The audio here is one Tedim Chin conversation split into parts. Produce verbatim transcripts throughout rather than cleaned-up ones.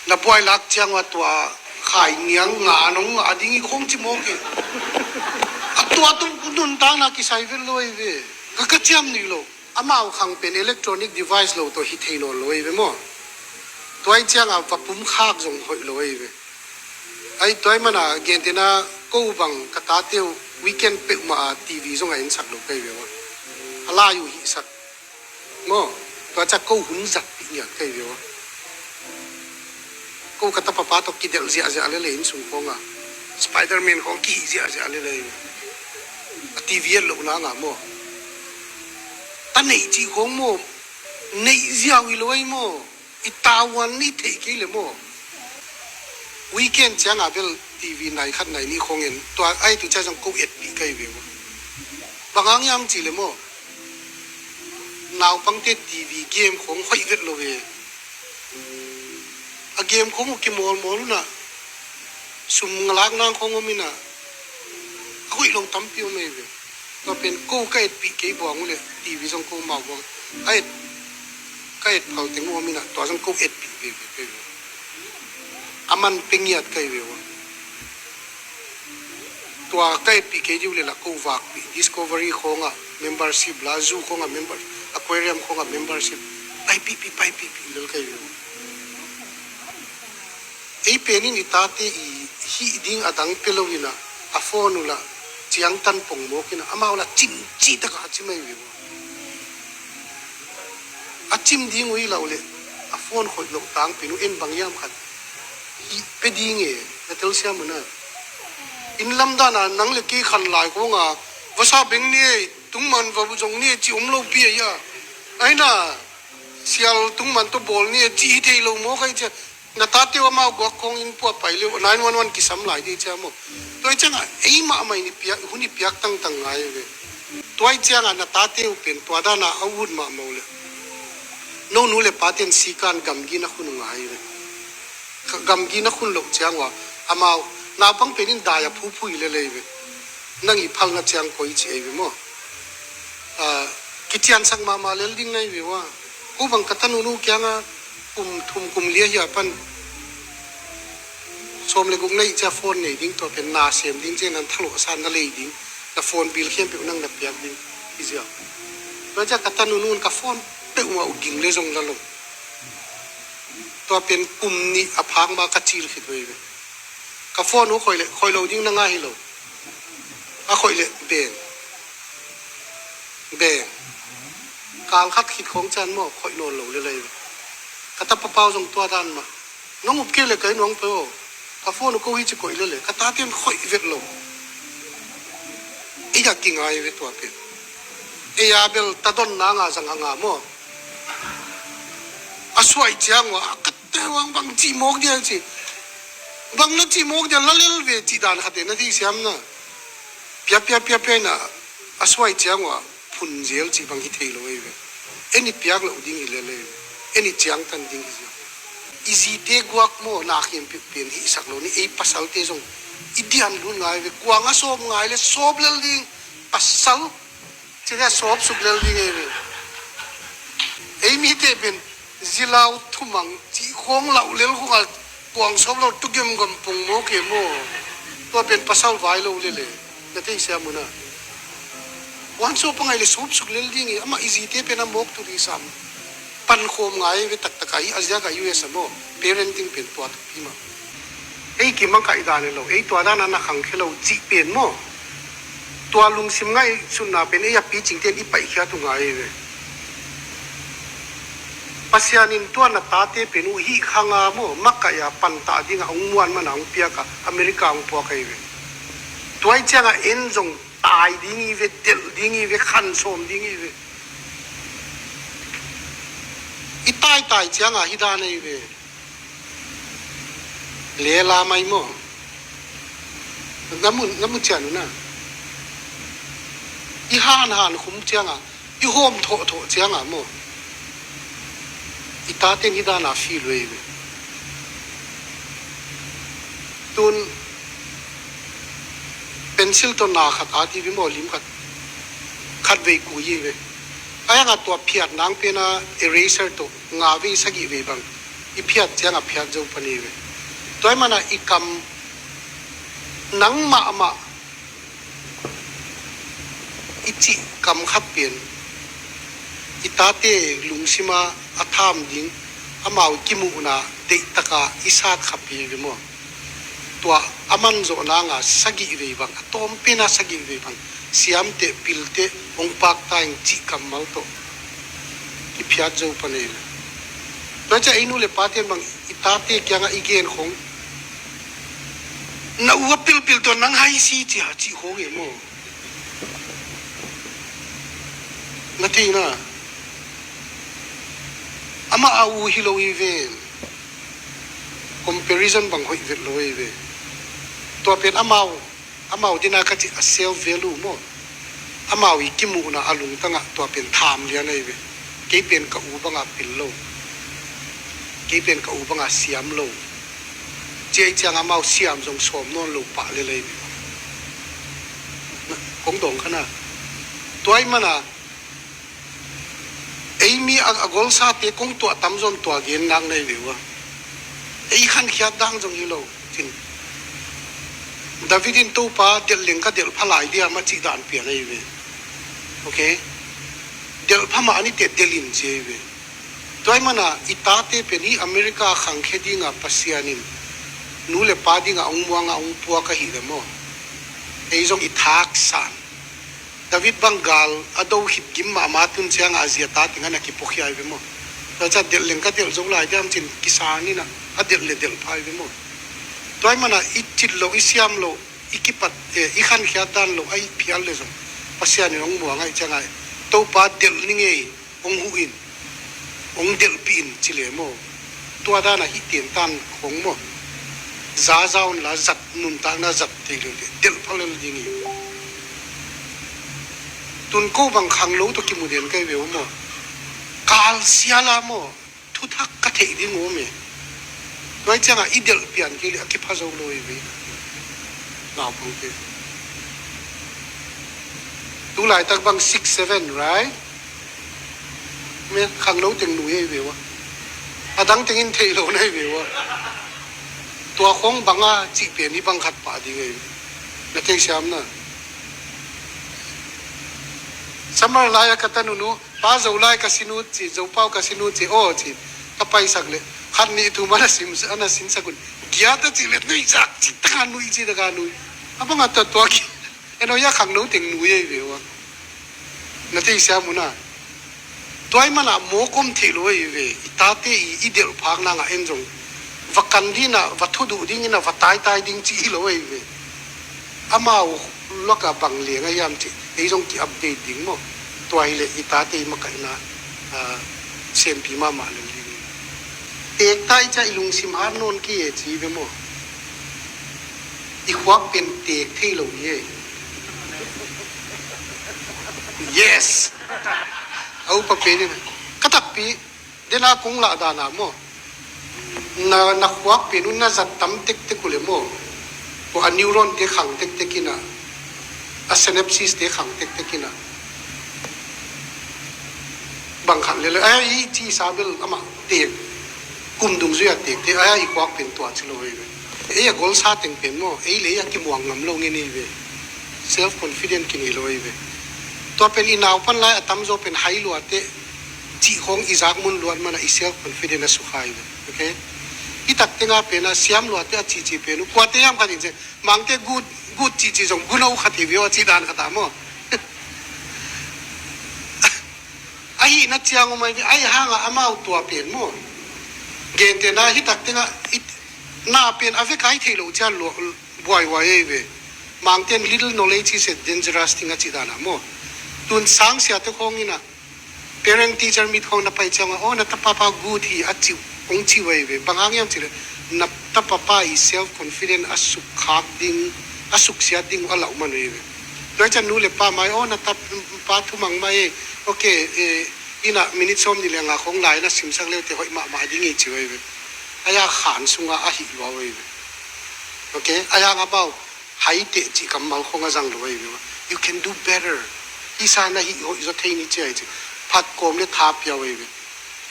Na buai lak ciang ua tua khai niang nga nong ngah ding i khong ci mawk e. A tua tum nuntakna kisai vet lo ei ve. Ka ka ciam nih lo. Amau khang pen electronic device lo tawh hi thei nawn lo ei ve maw? Tuai cianga va pum khak zong hoih lo ei ve. Ai tuai mana gentena ko bang ka tate uh weekend peuhmah a T V zong a ensak lo kei ve ua. A lai uh hihsak maw? Tua ca ko hun zat pih ngiat kei ve ua. Ko ka tapapa tawh kidelh ziahziah lele inn sung khawnga Spiderman khawng kihih ziahziah lele. A T V et loh nanga maw? Ta neih cih khawng maw? Neih ziau hi lo ei maw? I tavuan ni theih kei le maw? Weekend cianga bel T V nai khat nai nih khawng en tua ai tu cia zong ko etpih kei ve maw? Bang hang hiam cih le maw? Naupangte T V game khawng hoih vet lo ve. A game khawng uh kimawlmawl unah sum ngalak nang khawng om inah a hoih lo tampi om ei ve. Tua pen ko ka etpih kei buang uhleh T V zong ko mau buang a et ka et phal teng uh om inah tua zong ko etpih veve kei ve. A man pe ngiat kei ve uh. Tua ka etpih kei diu le la ko vakpih Discovery khawngah membership la, zoo khawngah member, aquarium khawngah membership paipihpih paipihpih lel kei uh. Ei penin i tate i hih ding a dang pe loinah a phone uh lah ciangtan pongmawkinah amau lah cimci takah a cimai uh. A cim ding uh hi lauh leh a phone khoih loh tangpin uh en bang hiam khat hih pe ding e. Na telsiam uh na. Inn lamdana nang le kei khan lai khawng a vasa beng ni ei tungman va zong ni ei ci om lopi ei a. Aina sial tungman tawh bawl ni ei ci hi thei lo maw kai cia. Na tate uh amau guak khawng inn puah pai le uh nine one one kisam lai dih cia maw? Tua i ciangah ei mahmah in i piak hun i piak tangtang ngai ve. Tua i ciangah na tate uh pen tua dana a ut mahmah uh le no nu le paten sikan gamgi na khun uh ngai ve. Gamgi na khun loh ciang ua amau naupang penin dai a phuphui lelei ve. Nang i phalna ciang koi ci ei ve maw? Kiciansak mahmah lel ding na i ve ua. Ko bang ka tanunu kianga kum thum kum lia hia pan sawm le guk na ih cia phone nei ding tua pen na sem ding cia nan thalawhsa na lei ding na phone bill khempeuh nang na piak ding i zia. Tua cia ka tanunun ka phone peuhmah uh ging le zong la lo. Tua pen kum nih a phak ma ka cil khit vei ve. Ka phone uh khoih le khoih lo ding na ngah hi lo. A khoih le beng beng kal khat khit khawng can maw khoih nawn lo le lei ve. Ka tapa pau zong tua dan mah nong up kei le kai nuang peuh aw. Ka phone uh ko hi ci koih le le ka taten khoih vet lo. Ei a kingai ve tua pen. Ei a bel ta don nanga zang anga maw? A suai ciang ua a ka te uang bang cih mawk dia ci. Bang na cih mawk dia la lel ve cih dan khate na thei siam na. Pia pia pia pia na a suai ciang ua phun zel cih bang hi thei lo ei ve. En i piak loh ding hi lel ei ve. En i ciangtan ding hi ziau. I zite guak maw na khempeuh pian hihsak lo ni ei pasalte zong i dian lun ngai ve. Kuang a sawp ngai le sawp lel ding pasal. Cina sawp suk lel ding ei ve. Ei mite pen zilau thumang cih khawng lauh lel khunga kuang sawp lo tu gemgam pung maw ke maw? Tua pen pasal vai lo lele na thei siam una. Kuang sawp pangai le sawp suk lel ding ei amah i zite pen a mawk tu di sam. Pankhawm ngai ve taktaka hi a ziaka U S a maw? Parenting pen tua thupi mah. Ei kimang kaih dan lo ei tua dana na khangkhia lo cih pen maw? Tua lungsim ngaihsutna pen ei a picingten i paihkhiat uh ngai ve. Pasian in tua na tate pen uh hih khanga maw makaih a pantah dinga hong muan mana hong piaka America hong puak ahi ve. Tuai cianga en zong tai ding hi ve, delh ding hi ve, khansawm ding hi ve. I taitai cianga hi dan ahi ve. Lela mai maw? Na mu na mu cian una. I han han khum cianga i hawm thawhthawh cianga maw? I taten hi dana feel uh ei ve. Tun pencil tawh na khat a ti ve maw lim khat khat vei kui ei ve. A yanga tua phiat nang pena eraser tawh nga vei sagih vei bang I phiat ciangah phiat zo pan ei ve. Tua ahih manin i kam, nang mahmah i cih kam khat pen i tate lungsima a tham ding, amau kimuhna deihtaka i sat khapih ve maw? Tua a man zawh nanga sagih vei bang, a tawmpena sagih vei bang, siamte, pilte, hong pakta ing cih kammal tawh i phiat zo pan ei ve. Tua ciang ei nu le pate bang, i tate kiangah i gen khong, na u a pilpil tawh nang hai si ci a cih khong e maw? Na theihna, amah a u hi lo hi ve. Comparison bang hoih vet lo hi ve. Tua pen amau, amau dina ka cih a self value maw? Amau i kimuhna a lungtangah tua pen tham lian ahi ve. Kei pen ka u banga pil lo. Kei pen ka u banga siam lo. Ciai ciang amau siam zong sawm nawn lo pah lel ahi ve. Kong dawng kha na. Tua ahih mana ei mi a, a golsate kong tuah tamzaw in tua gen nak na hi ve ua. Ei khankhiat dang zong hi lo. Cin. David in Topa delh leng ka delh pha lai diam a cih dan pian ahi ve. Okay? Delh pha mah a nite delh in ci ahi ve. Tua ahih mana i tate pen hih America a khangkhia dinga Pasian in nu le pa dinga hong muanga hong puak ahih leh maw? Ei zong i thak san. David bang gal a do khit gim mahmah tun ciangah a zi a ta tengah na kipuakhia hi ve maw? Tua ciang delh leng ka delh zo lai diam cin kisan in a, a delh le delh pha hi ve maw? Tua ahih mana i cit loh, i siam loh, i kipat, eh, i khankhiat dan loh a i phial le zong Pasian in hong muang ahih ciangah Topa delh ni ngei, hong huh in, hong delhpih in ci le maw? Tua dana hih tentan khong maw? Zaza un la zat, nuntakna zat thei lel teh delh pha lel ding hi. Tun ko bang khangno tawh kimu den ka hi ve uh maw? Kal siala maw? Thuthak ka theih ding uh maw? Tua ahih ciangah i delh pian kei leh a kipha zo lo hi ve. Naupangte. Tu laitak bang six seven, right? Meh, khangno teng nui ahi ve ua. A dang tengin theih lo na hi ve ua. Tua khong banga cih pen hi bang khat pah ding ahi ve. Na thei siam na. Summer lai-a ka tanu nu, pa Zolai ka sin uh ci, Zopau ka sin uh ci, aw ci, ka paisak leh khat nih thum a na sim, a na sinsak un. Giat a cih leh nuihzak cih taka nui, cih taka nui. A banga tua tua ki. Eno ya khangno teng nui ahi ve ua. Na thei siam uh na. Tua ahih mana mawk om theih lo ahi ve. I tate i, i delh phak nanga en zong va kan dingin a, va thuduh dingin a, va taitai ding cih hi lo ahi ve. Amau laka bang leng a hiam cih ei zong ki-update ding maw? Tua hileh i tate i makaihna, ah, sempi mahmah lo ding. Teek ta i ciah i lungsim hat nawn kei e ci ve maw? I khuak pen teek thei lo hi e. Yes. A upa pen in ka takpi dena kong lah dana maw? Na, na khuak pen un na zat tam tektek uh le maw? Tua a neuron te khang tektek in a, a synapses te khang tektek in a. Bang khat lele, ai, i ci sa bel amah teek. Kum dungzui a teek te, ai, i khuak pen tua ci lo hi ve. Ei a golsa teng pen maw, ei le ei a kimuang ngam lo ngen hi ve. Self confident kinei lo hi ve. Tua pen i naupan lai a tamzaw pen hai lua te, cih khong i zak mun luat mana i self confident a sukha hi ve. Okay? I tak tenga pen a siam lua te a cici pen uh. Kuate hiam khat in se, Mangte gut, gut cihcih zong guno khat hi ve aw, cih dan khat ah maw? Ahih na ciang um ahi ve, ahih hangah amau tua pen maw? Gentehna hi tak tengah, i, na pen a vek a hi theih loh ciang lua, buaihuai ahi ve. Mangte'n little knowledge is a dangerous thing a cih dan ah maw? Tun sangsiate khawng in ah, parent teacher meet khawng na pai ciangah, aw, na tapapa good hi a cih, hong cih uh ahi ve. Bang hang hiam cih leh, na tapapa i self confident a sukkhak ding, a suksiat ding uh a lauh man uh ahi ve. Tua hi ciang nu le pa mai, aw, na tapa thumang mai, okay, eh, inn ah minute sawm nih le nga khawng lai na simsak le uh teh hoih mahmah ding hi ci uh ahi ve. Ahi a khan sungah a hih lua uh ahi ve. Okay, ahi hang amau hai teh cih kammal khawng a zang lo ahi ve. You can do better. Hih sa na hih hoih zaw thei ni ci ahi ci. Phat kawm le tha pia uh ahi ve.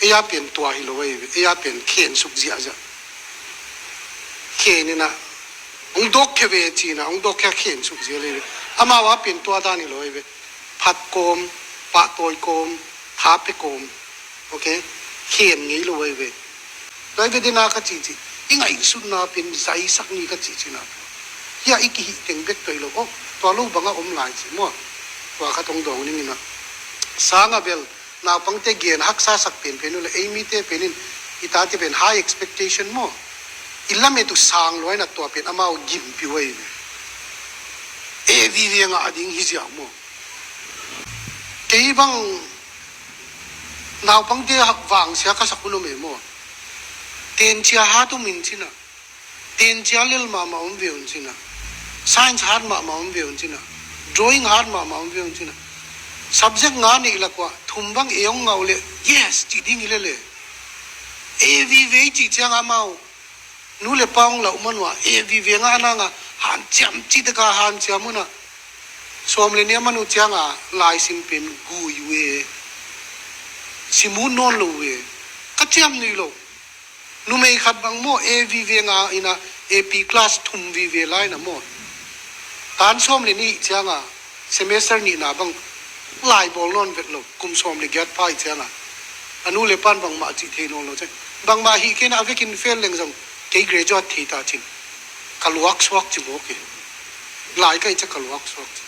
Ei a pen tua hi lo ei ve, ei a pen khen suk ziahziah. Khen inah hong dawk khia ve ci-inah hong dawk khia khen suk ziah lei ve. Amau a pen tua dan hi lo ei ve. Phat kawm, pahtawi kawm, tha pe kawm. Ok, khen ngei lo ei ve. Tua ei ve dena ka cihcih i ngaihsutna pen zaisak ni ka cihcihna pen hia i kihih teng bek tua hi lo. Oh, tua lo banga om lai ci maw? Tua khat hong dawng ning inah sanga bel naupangte gen haksa sak penpen uh le ei mite penin i tate pen high expectation maw? I lamet uh sang lua inah tua pen amau gimpi uh ahi ve. Ei vive ngah ding hi ziau maw? Kei bang naupangte vangsia ka sak hun om e maw? Tencia hat um in cinah, tencia lel mahmah om ve un cinah, science hat mahmah om ve un cinah, drawing hat mahmah om ve un cinah. Subject nga neih lak uah thum bang e hong ngah uh leh yes cih ding hi lele. E vive i cih ciang amau nu le pa hong lauh man uah e vive ngah nanga hanciam cih taka hanciam unah sawm le nih a man uh cianga laisim pen gui uh e. Simut nawn lo uh e. Ka ciam nuih loh. Numei khat bang maw, A V V nga ina A P class thum vive lai na maw. Tan sawm le nih cianga semester nihna bang lai bawl nawn vet lo, kum sawm le giat pha ih cianga a nu le pan bangmah cih thei nawn lo ciang, bangmah hih kei na a vekin fail leng zong kei graduate thei ta cin ka luak suak ci mawk e. Lai ka ih ciang ka luak suak ci.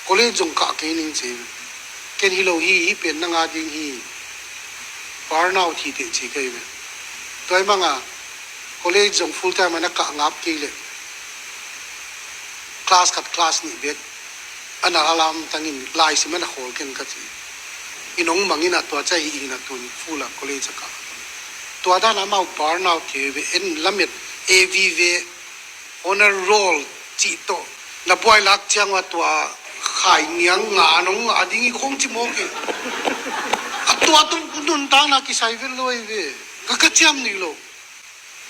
College zong kah kei ning ci. Ken hi lo hi, hih pen na nga ding hi. Burnout hi teh ci kei ve. Tua ih manga college zong full time a na kah ngap kei leh class khat class nih bek a na a lamtangin laisim a na khawl ken ka ci. I nong mangin a tua ca hi ina tun full a college a kah. Tua dan amau burnout kei ve, en lamet A V V honor roll cih tawh na buai lak ciang ua tua khai niang nga nong nga ding i khong ci mawk i. A tua tung nuntakna kisai vet lo ei ve. Ka ka ciam nih lo.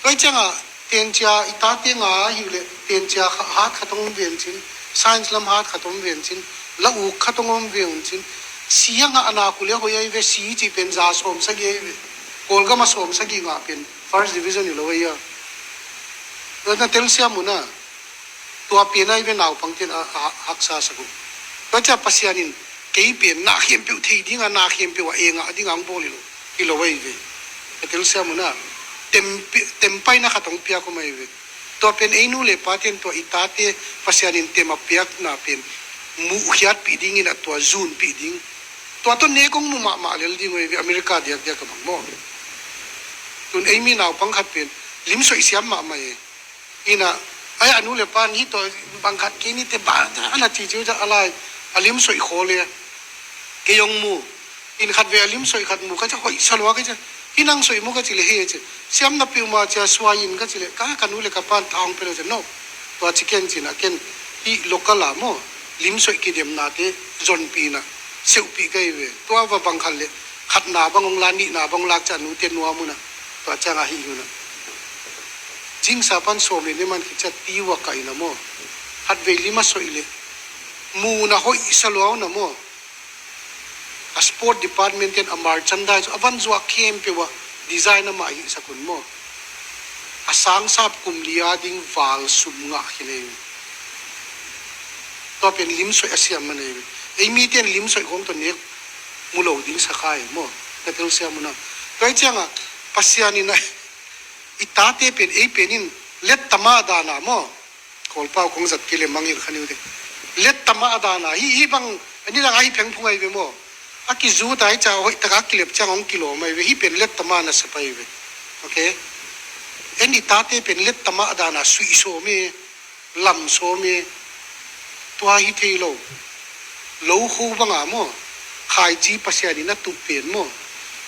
Tua ih cianga tencia i tate nga ahi uh leh tencia kha-, hat khat hong om ve un cin, science lam hat khat hong om ve un cin, la uk khat hong om ve un cin, si a ngah a nak uh leh hoih ahi ve, si cih pen za sawm sagih ahi ve. Kawlgam a sawm sagih ngah pen first division hi lo ahi a. Na telsiam uh na. Tua pen ahi ve naupang ten a, a haksa sak uh. Tua cia Pasian in kei pen na khempeuh thei dinga, na khempeuh a e ngah dinga hong bawl hi lo, hi lo ahi ve. Ka telsiam uh na. Tem, tem paina khat hong piak om ahi ve. Tua pen ei nu le pa ten tua i tate Pasian in tem a piakna pen muhkhiatpih dingin a tua zunpih ding. Tua tawh nek hong mu mahmah lel ding uh ahi ve, America diakdiak a bang maw. Tun ei mi naupang khat pen limsoih siam mahmah e. Ina, ai a nu le pan hih tawh bang khat kei ni te bang ana ci ciu ca a lai a lim soih khawl e. Kei hong mu in khat ve a lim soih khat mu ka ca hoih sa lua ka ca hi nang soih mu ka ci le he ci. Siam na piu ma cia suai in ka ci le ka ka nu le ka pan ta hong pe lo ca no. Tua ci ken cin a ken hih local a maw lim soih kidemna te zonpih na seuhpih ka hi ve. Tua va bang khat le khatna bang hong la nihna bang hong lak ca nu te nuam una. Tua ciang a hih una. Jingsa pan sawm le nih man khit ciat ti ua ka ina maw. Khatvei lim a soih leh mu na hoih sa lua uh na maw. A sport department ten a merchandise a van zuak khempeuh ah design amah hih sak un maw. A sangsap kum li a ding val sum ngah khin ei. Tua pen lim soih a siam man ei. Ei mi ten lim soih kong tawh nek mu lo ding sa kha ei maw. Ka telsiam una. Tua ih cianga Pasian in a i tate pen ei pen in let tama dana maw. Kawlpau kong zat kei le mangngilh kha niu te. Let tama dana hi, hi bang a ni dang a hi phengphung ahi ve maw. A kizu ta hi ca hoih taka a kilep ciang hong kilawm ahi ve, hi pen let tama na sep ahi ve. Ok. En i tate pen let tama dana suih sawm e, lam sawm e. Tua hi thei lo. Lo kho banga maw. Khaici Pasian in a tuh pen maw.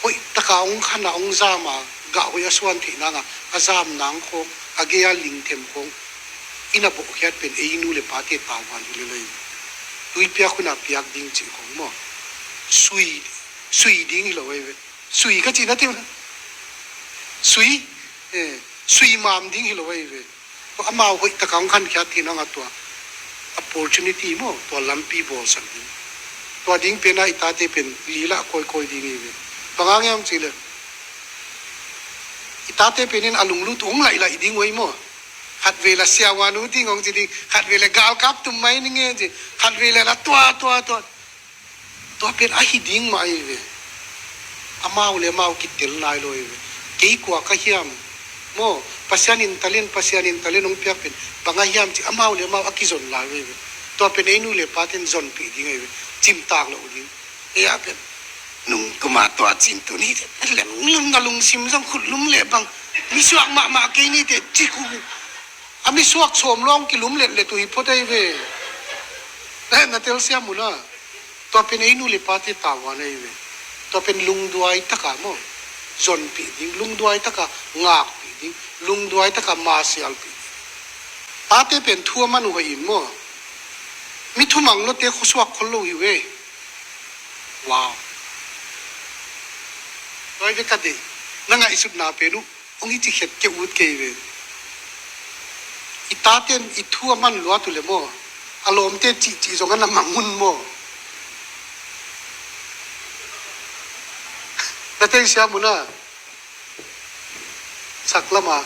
Hoih taka hong khan a hong zam a gah hoih a suan theih nanga a zam nang khawng a gei a lingthem khawng ina bawhkhiat pen ei nu le pate tauhan hi lelei. Tuipiak huna piak ding cih khawng maw. Sui, sui ding hi lo ei ve. Sui ka cihna teu. Sui, eh, sui mam ding hi lo ei ve. Amau hoih taka hong khankhiat theih nanga tua opportunity maw, tua lampi bawlsak ding. Tua ding pena i tate pen lila a kawikawi ding hi ve. Bang hang hiam cih leh i tate pen in a lunglut uh hong laih laih ding uh ei maw. Khat vei la siavuan uh ding hong ci ding, khat vei la galkap tum mai ning e ci, khat vei la la tua tua tua. Tua pen ahi ding mah ahi ve. Amau le amau kitel nai lo ahi ve. Kei kua ka hiam? Maw, Pasian in talent, Pasian in talent hong piak pen bang a hiam ci amau le amau a kizon lai ve ve. Tua pen ei nu le paten zonpih ding ahi ve. Cimtak lo ding. Ei a pen nung kuma tua cin tu ni te lem lem na lungsim zong khut lum le bang. Mi suak mahmah kei ni te ci khu. A mi suak sawm lawng kilum letlet uh hi phot ahi ve. Na, na telsiam uh na. Tua pen ei nu le pate tavuan ahi ve. Tua pen lungduai taka maw, zonpih ding, lungduai taka ngakpih ding, lungduai taka masialpih ding. Tate pen thu a man uh hoih in maw. Mi thumang lote khuasuak khol lo hi ve. Wow. Tua hi ve ka deih. Na ngaihsutna pen uh hong hi ci khet kei ut kei ve. I taten i thu a man luat uh le maw, a lawmte cihcih zong a na mang un maw. Na tei siam uh na. Saklama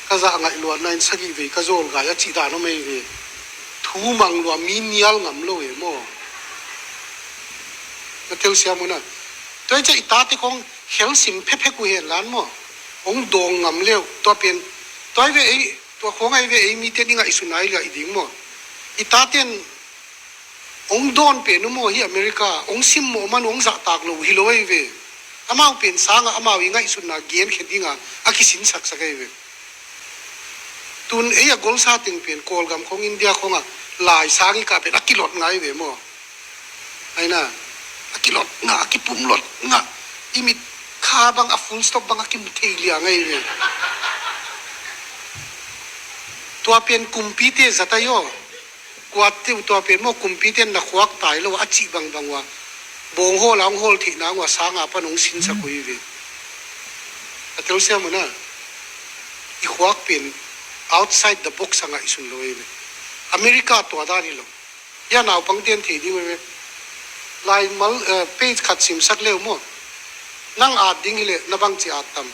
ka zah ngaih luatna in sagih vei ka zawl gai a cih dan om ei ve. Thu mang lua mi nial ngam lo e maw. Na telsiam uh na. Tua hi ciah i tate khong khelsim phephe ku hen lan maw. Hong dawng ngam leu tua pen. Tua hi ve ei, tua khong ahi ve ei mite i ngaihsutna i liah i ding maw. I taten hong dawn pen uh maw hi America, hong simmawh man uh hong zahtak lo uh hi lo ahi ve. Amau pen sangah amau i ngaihsutna genkhe dinga a kisinsaksak ahi ve. Tun ei a golsa teng pen Kawlgam khong India khongah lai sang i kah pen a kilot ngai ve maw. Aina, a kilot ngah, a kipum lot ngah. I mit kha bang a full stop bang a kimu thei liang ahi ve. Tua pen kumpite zat ahi aw. Kuate uh tua pen maw kumpite na khuak tai lo a cih bangbang uh a bawng hawl a hong hawl theihna uh a sanga pan hong sinsak uh hi ve. A telsiam uh na. I khuak pen outside the box a ngaihsun lo hi ve. America tua dan hi lo. Hia naupang ten thei ding uh hi ve. Lai mal, eh, page khat simsak leu maw. Nang at ding hileh na bangci at tam.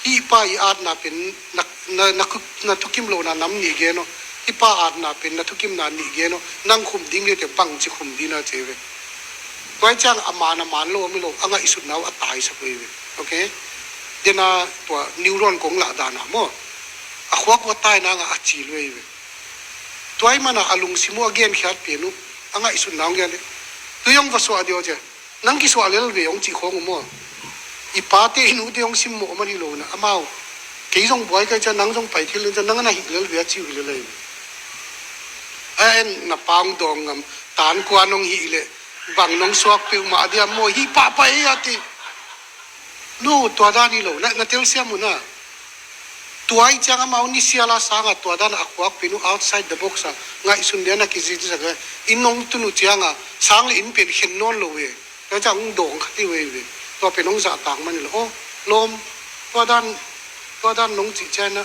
Hih pa i atna pen na, na, na, na thukim lohna nam nih gen aw. Hih pa atna pen na thukimna nih gen aw. Nang khum ding hileh te bangci khum dina ci ve. Tua hi ciang a man a man lo om hi lo a ngaihsutna uh a taisak uh hi ve. Okay? Dena tua neuron kong lah dana maw. A khuak uh a taina ngah a cil uh hi ve. Tua hi mana a lungsim uh a genkhiat pen uh a ngaihsutna hong gen hi. Tui hong va suah dih aw cia. Nang kisuah lel ve hong cih khawng uh maw. I pate i nute hong simmawh man hi lo na amau. Kei zong buai kai cia nang zong pai thil cia nang a na hih lel ve a ci uh hi lel ahi. A en na pa hong dawng ngam tan kua nong hih leh bang nong suak peuhmah diam maw hih pahpah ei a ti. No, tua dan hi lo na, na telsiam uh na. Tua hi ciang amau nisiala sanga tua dan a khuak pen uh outside the box a ngaihsun dia na kizisak ve. Inn hong tun uh cianga sang le inn pen khen nawn lo ve. Tua ciang hong dawng khat hi ve ve. Tua pen hong zahtak man hi lo. Oh, lawm, tua dan, tua dan nong cih ciang na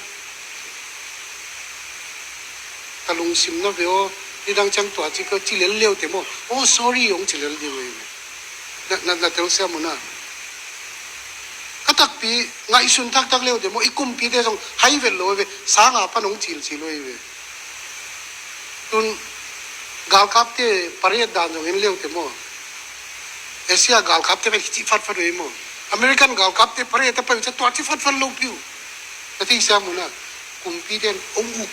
ka lungsim na ve aw. Nidang ciang tua ci ka ci lel leu te maw. Oh, sorry, hong ci lel ding ve ve. Na, na, na telsiam uh na. Ka takpi ngaihsun taktak leu te maw i kumpite zong hai vet lo ve sanga pan hong cilcil lo ve. Tun galkapte parade dan zong en leu te maw. Asia galkapte pen hi cih fatfat ve maw. American galkapte parade a pai uh cia tua cih fatfat lo piu. Ka thei siam uh na. Kumpite in hong uk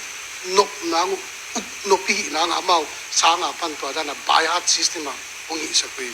nop nang uh uk nop i hih nang amau sanga pan tua dan a bias system a hong hihsak ve.